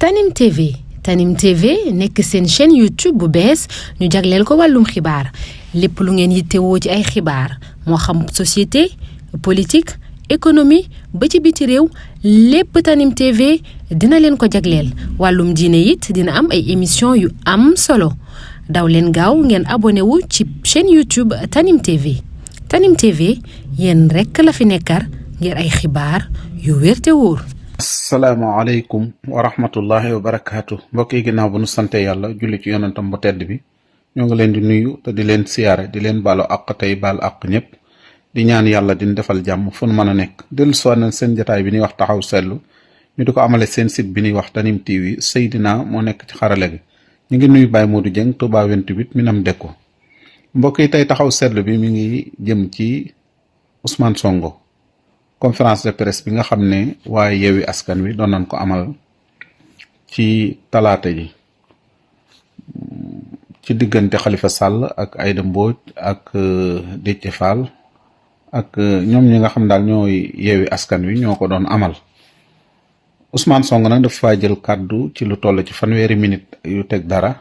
Tanim TV Tanim TV nekk seen chaîne YouTube bu bees ñu jagleel ko wàllum xibaar lépp lu ngeen yittewoo ci ay xibaar moo xam société politique économie ba ci biti réew lépp Tanim TV dina leen ko jagleel wàllum diine it dina am ay émission yu am solo daw leen gaaw ngeen abonné wu ci chaîne YouTube Tanim TV Tanim TV yéen rekk la fi nekkar ngir ay xibaar yu wér te wóor. asalaamaaleykum wa rahmatullahi wa barakaatu mbokk yi ginnaaw bu nu sante yàlla julli ci yonentam bu tedd bi ñoo ngi leen di nuyu te di leen siyaare di leen baalu àq tey baal àq ñëpp di ñaan yàlla di defal jàmm fu nu mën a nekk dellu soo nañ seen jotaay bi ñuy wax taxaw seetlu ñu di ko amale seen site bi ñuy wax Tanim TV Seydina moo nekk ci xarale gi ñu ngi nuyu Baye Modou Dieng Touba 28 Minam Dekko mbokk yi tey taxaw seetlu bi mi ngi jëm ci Ousmane Sonko conférence de presse bi nga xam ne waaye Yewwi Askan Wi doon nañ ko amal ci talaata ji ci diggante Khalifa Sall ak Aïda Mbodj ak Déthié Fall ak ñoom ñi nga xam daal ñooy Yewwi Askan Wi ñoo ko doon amal Ousmane Sonko nag dafa faa jël kàddu ci lu toll ci 30 minutes yu teg dara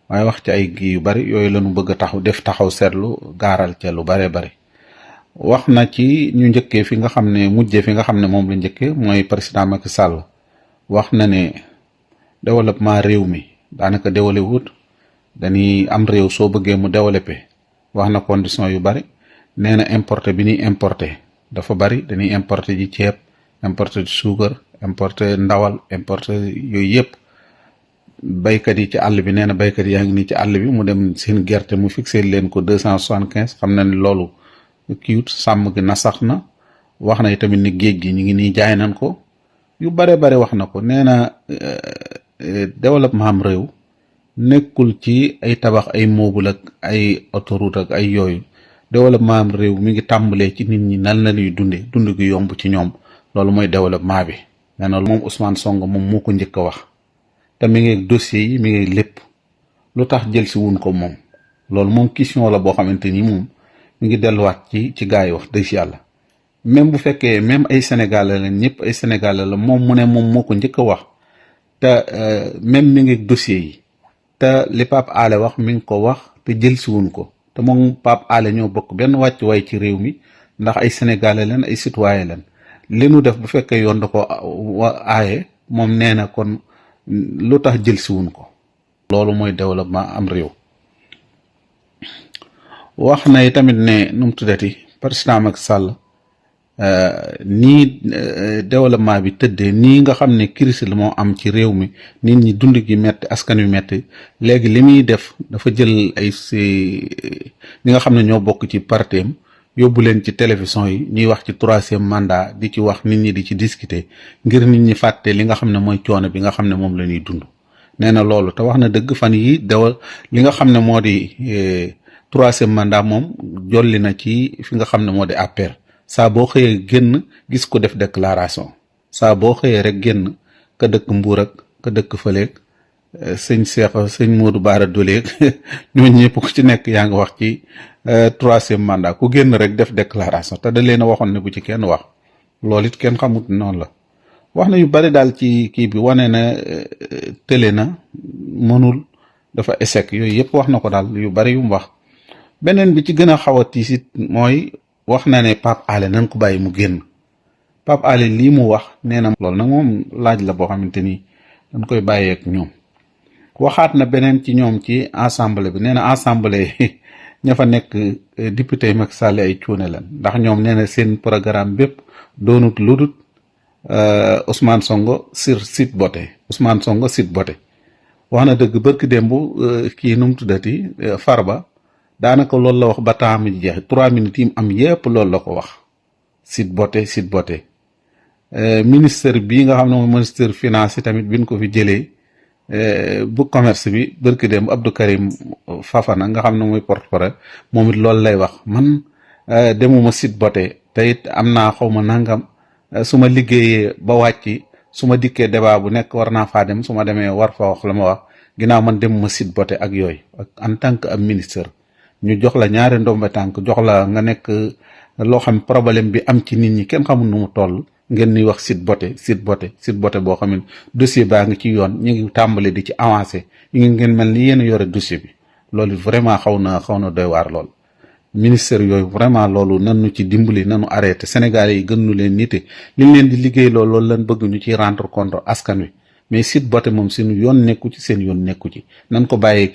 waaye wax ci ay gi yu bari yooyu lañu bëgg a def taxaw seetlu gaaral ca lu bare bari wax na ci ñu njëkkee fi nga xam ne mujjee fi nga xam ne moom la njëkkee mooy président Macky Sall wax na ne développement réew mi daanaka développé wut dañuy am réew soo bëggee mu développé wax na condition yu bari nee na importé bi ñuy importé dafa bari dañuy importé ji ceeb importé ji suukar importé ndawal importé yooyu yëpp baykat yi ci àll bi nee na baykat yaa ngi nii ci àll bi mu dem seen gerte mu fixé leen ko 275 xam na ne loolu kiiwut sàmm gi na sax na wax na tamit ni géej gi ñu ngi nii jaay nañ ko yu bare bare wax na ko nee na développement am réew nekkul ci ay tabax ay moobul ak ay autoroute ak ay yooyu développement am réew mi ngi tàmbalee ci nit ñi nan la ñuy dund gi yomb ci ñoom loolu mooy développement bi nee na moom Ousmane Sonko moom moo ko njëkk a wax te mi ngi dossier yi mi ngi lépp lu tax jël si wuñ ko moom loolu moom question la boo xamante ni moom mi ngi delluwaat ci gars yi wax dëgg yàlla même bu fekkee même ay sénégalais la ñëpp ay sénégalais la moom mu ne moom moo ko njëkk a wax te même mi ngi dossier yi te li Pape Alé wax mi ngi ko wax te jël si wuñ ko te moom Pape Alé ñoo bokk benn wàccuwaay ci réew mi ndax ay sénégalais leen ay citoyen leen li nu def bu fekkee yoon da ko aaye moom nee na kon lu tax jël si wuñ ko loolu mooy développement am réew. wax na tamit ne nu mu tuddati président Macky Sall nii développement bi tëddee nii nga xam ne crise la moo am ci réew mi nit ñi dund gi metti askan wi metti léegi li muy def dafa jël ay ñi nga xam ne ñoo bokk ci parteem yóbbu leen ci télévision yi ñuy wax ci 3e mandat di ci wax nit ñi di ci discuter ngir nit ñi fàtte li nga xam ne mooy coono bi nga xam ne moom la ñuy dund nee na loolu te wax na dëgg fan yi li nga xam ne moo di 3e mandat moom jolli na ci fi nga xam ne moo di APR saa boo xëyee génn gis ko def déclaration saa boo xëyee rek génn ka dëkk Mbuur ak ka dëkk Fëleeg sëñ Cheikh sëñ Modou Bara Dolé ñooñu ñëpp ku ci nekk yaa ngi wax ci 3e mandat ku génn rek def déclaration te da leen a waxoon ne bu ci kenn wax loolu it kenn xamut noonu la wax na yu bari daal ci kii bi wane na tële na mënul dafa échec yooyu yëpp wax na ko daal yu bari yu mu wax. beneen bi ci gën a xaw a tiisit mooy wax na ne Pape Alé nañ ko bàyyi mu génn Pape Alé lii mu wax nee na loolu nag moom laaj la boo xamante ni dañ koy bàyyeek ñoom waxaat na beneen ci ñoom ci assemblée bi nee na assemblée ña fa nekk député Macky Sall ay cuune lan ndax ñoom nee na seen programme bépp doonut ludut Ousmane Sonko sur site boté Ousmane Sonko site boté wax na dëgg barki démb kii nu mu tuddati Farba daanaka loolu la wax ba temps mi jeex 3 minutes yi mu am yépp loolu la ko wax site boté ministre bii nga xam ne mooy ministre finance yi tamit biñ ko fi jëlee bu commerce bi barki dem Abdou Karim Fafana nga xam ne mooy porte-parole moom it loolu lay wax man demuma site boté te it am naa xaw ma nangam su ma liggéeyee ba wàcci su ma dikkee débat bu nekk war naa faa dem su ma demee war fa wax la ma wax ginnaaw man demuma site boté ak yooyu ak en tant que am ministre ñu jox la ñaari ndomba tànk jox la nga nekk loo xam problème bi am ci nit ñi kenn xamul nu mu toll ngeen ni wax site bote boo xam ne dossier baa ngi ci yoon ñu ngi tàmbali di ci avancé ñu ngi ngeen mel ni yéen yore dossier bi loolu vraiment xaw na doy waar lool. ministère yooyu vraiment loolu nanu ci dimbali nanu arrêté Sénégalais yi gën nu leen nite liñ leen di liggéey loolu lan bëgg ñu ciy rendre compte askan wi mais site bote moom suñu yoon nekku ci seen yoon nekku ci nan ko bàyyee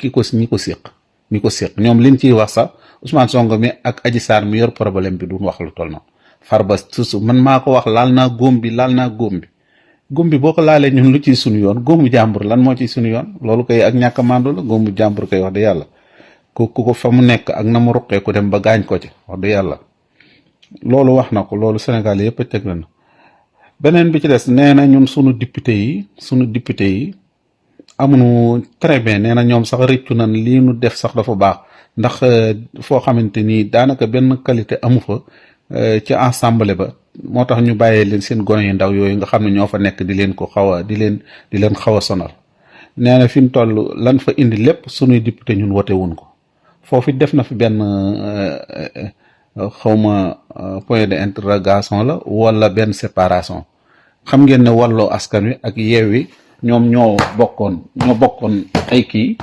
ñi ko séq ñoom liñ ciy wax sax Ousmane Sonko mi ak Adji Sarr mi yor problème bi duñ wax lu toll noonu Farba susu man maa ko wax laal naa góom bi boo ko laalee ñun lu ciy suñu yoon góomu jàmbur lan moo ciy suñu yoon loolu koy ak ñàkk a màndu la góomu jàmbur koy wax de yàlla ku ko fa mu nekk ak na mu ruqee ku dem ba gaañ ko ci wax de yàlla loolu wax na ko loolu Sénégal yëpp a teg na beneen bi ci des nee na ñun sunu député yi amuñu très bien nee na ñoom sax rëccu nan lii nu def sax dafa baax ndax foo xamante ni daanaka benn qualité amu fa ci assemblée ba moo tax ñu bàyyee leen seen gone yu ndaw yooyu nga xam ne ñoo fa nekk di leen ko xaw a di leen xaw a sonal nee na fi mu toll lan fa indi lépp sunuy député ñun wote wuñ ko foofu def na fi benn xawma point d'interrogation la wala benn séparation xam ngeen ne Wallu Askan Wi ak Yewwi ñoom ñoo bokkoon ay kii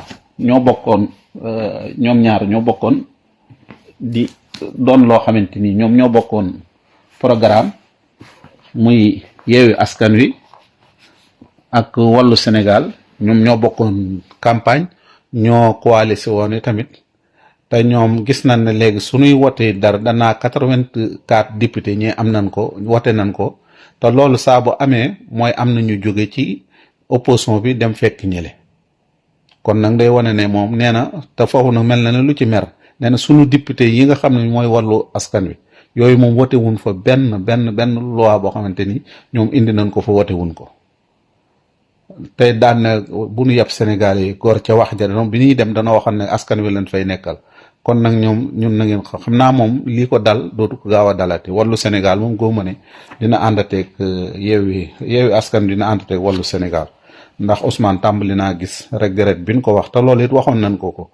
ñoom ñaar ñoo bokkoon di doon loo xamante ni ñoom ñoo bokkoon programme muy Yewwi Askan Wi ak Wallu Sénégal ñoom ñoo bokkoon campagne ñoo coalisé woon tamit te ñoom gis nañ ne léegi suñuy wote dara danaa 84 députés ñi am nañ ko wote nañ ko te loolu saa bu amee mooy am na ñu jóge ci opposition bi dem fekk ñële kon nag day wane ne moom nee na te foofu nag mel na ne lu ci mer nee na sunu député yi nga xam ne mooy Wallu Askan Wi yooyu moom wote wuñ fa benn loi boo xamante ni ñoom indi nañ ko fa wote wuñ ko te daan na bu nu yàpp Sénégal yi góor ca wax ja bi ñuy dem dana waxoon ne askan wi leen fay nekkal kon nag ñun na ngeen xam naa moom lii ko dal dootu ko gaaw a dalati Wallu Sénégal moom góoma ne dina àndateeg Yewwi Askan dina àndateeg Wallu Sénégal ndax Ousmane tàmbali naa gis regret bi ñu ko wax te loolu it waxoon nañ ko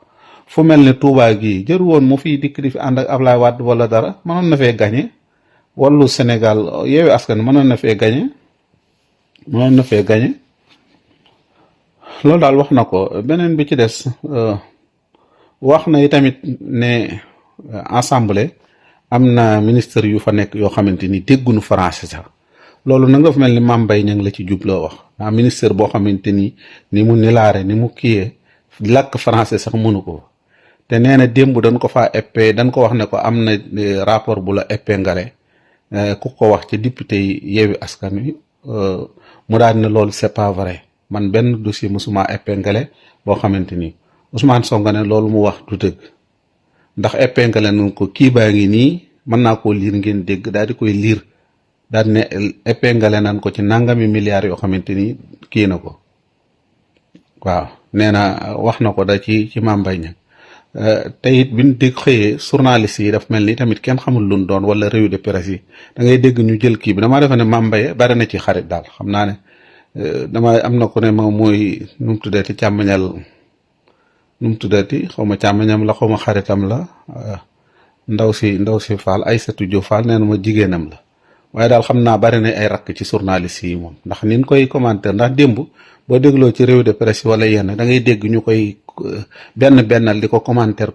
fu mel ne Touba gii jëru woon mu fiy dikk di fi ànd ak Ablaye Wade wala dara mënoon na fee gañe Wallu Sénégal Yewwi Askan mënoon na fee gañe loolu daal wax na ko beneen bi ci des wax na tamit ne assemblée am na ministre yu fa nekk yoo xamante ni dégguñu français sax loolu nag dafa mel ni Mame Mbaye Niang la ci jubloo wax ministre boo xamante ni mu nilaare ni mu kiyee làkk français sax mënu ko te nee na démb dañ ko faa épée dañ ko wax ne ko am na rapport bu la épinglé ku ko wax ci député yi Yewwi Askan Wi mu daal ne loolu c'est pas vrai man benn dossier musuma épinglé boo xamante ni Ousmane Sonko ne loolu mu wax du dëgg ndax épinglé nañ ko kii baa ngi nii mën naa koo liir ngeen dégg daal di koy liir daal ne épinglé nañ ko ci nangami milliards yoo xamante ni kii na ko waaw nee na wax na ko da ci Mame Mbaye Niang te it biñ dégg xëyee journaliste yi daf mel ni tamit kenn xamul luñ doon wala revue de presse yi da ngay dégg ñu jël kii bi damaa defe ne Mame Mbaye bari na ci xarit daal xam naa ne dama am na ko ne ma mooy nu mu tuddati càmmañal nu mu tuddati xaw ma càmmañam la xaw ma xaritam la ndaw si Fall Aïssatou Diop Fall nee na ma jigéenam la waaye daal xam naa bari na ay rakk ci journaliste yi moom ndax nin koy commentaire ndax démb boo dégloo ci revue de presse wala yenn da ngay dégg ñu koy bennal di ko commentaire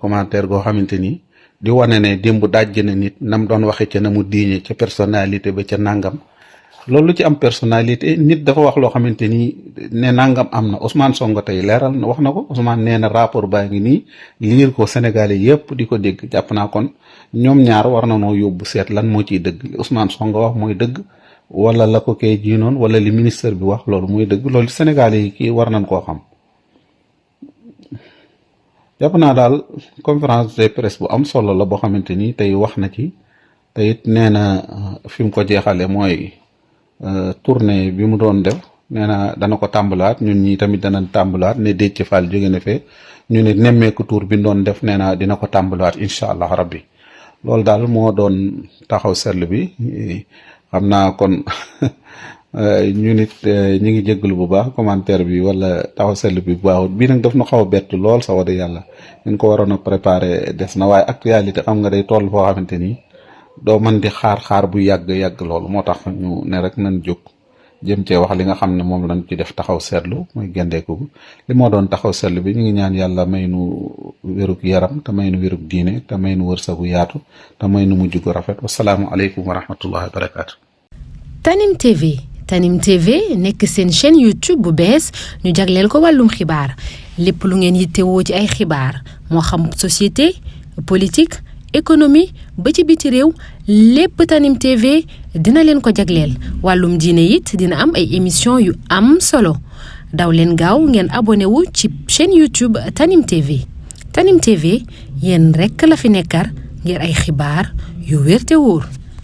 goo xamante ni di wane ne démb dajj na nit nam doon waxe ca na mu diiñe ca personnalité ba ca nangam loolu ci am personnalité nit dafa wax loo xamante ni ne nangam am na Ousmane Sonko tey leeral na wax na ko Ousmane nee na rapport baa ngi nii liir ko Sénégalais yëpp di ko dégg jàpp naa kon ñoom ñaar war na noo yóbbu seet lan moo ciy dëgg li Ousmane Sonko wax mooy dëgg wala la ko kay ji noonu wala li ministre bi wax loolu mooy dëgg loolu Sénégalais yi kii war nañ koo xam. jàpp naa daal conférence de presse bu am solo la boo xamante ni tey wax na ci te it nee na fi mu ko jeexale mooy tournée bi mu doon def nee na dana ko tàmbalaat ñun ñi tamit dana tàmbalaat ne Déthié Fall jóge na fee ñu ne nemmeeku tour bi mu doon def nee na dina ko tàmbalaat incha allah rabbi loolu daal moo doon taxaw seetlu bi xam naa kon ñu nit ñu ngi jégalu bu baax commentaire bi wala taxaw seetlu bi bu baaxut bii nag daf na xaw a bett lool sa wada yàlla ñu ko waroon a préparer des na waaye actualité xam nga day toll foo xamante ni doo mën di xaar bu yàgg loolu moo tax ñu ne rek nañ jóg jëm cee wax li nga xam ne moom lañ ci def taxaw seetlu mooy gendeeku li moo doon taxaw seetlu bi ñu ngi ñaan yàlla may nu wérug yaram te may nu wérug diine te may nu wërsëgu yaatu te may nu mujj gu rafet wasalaamu aleykum wa rahmatullahi wa barakaatu. Tanim TV nekk seen chaîne YouTube bu bees ñu jagleel ko wàllum xibaar lépp lu ngeen yittewoo ci ay xibaar moo xam société politique économie ba ci biti réew lépp Tanim TV dina leen ko jagleel wàllum diine it dina am ay émission yu am solo daw leen gaaw ngeen abonné wu ci chaîne YouTube Tanim TV Tanim TV yéen rekk la fi nekkar ngir ay xibaar yu wér te wóor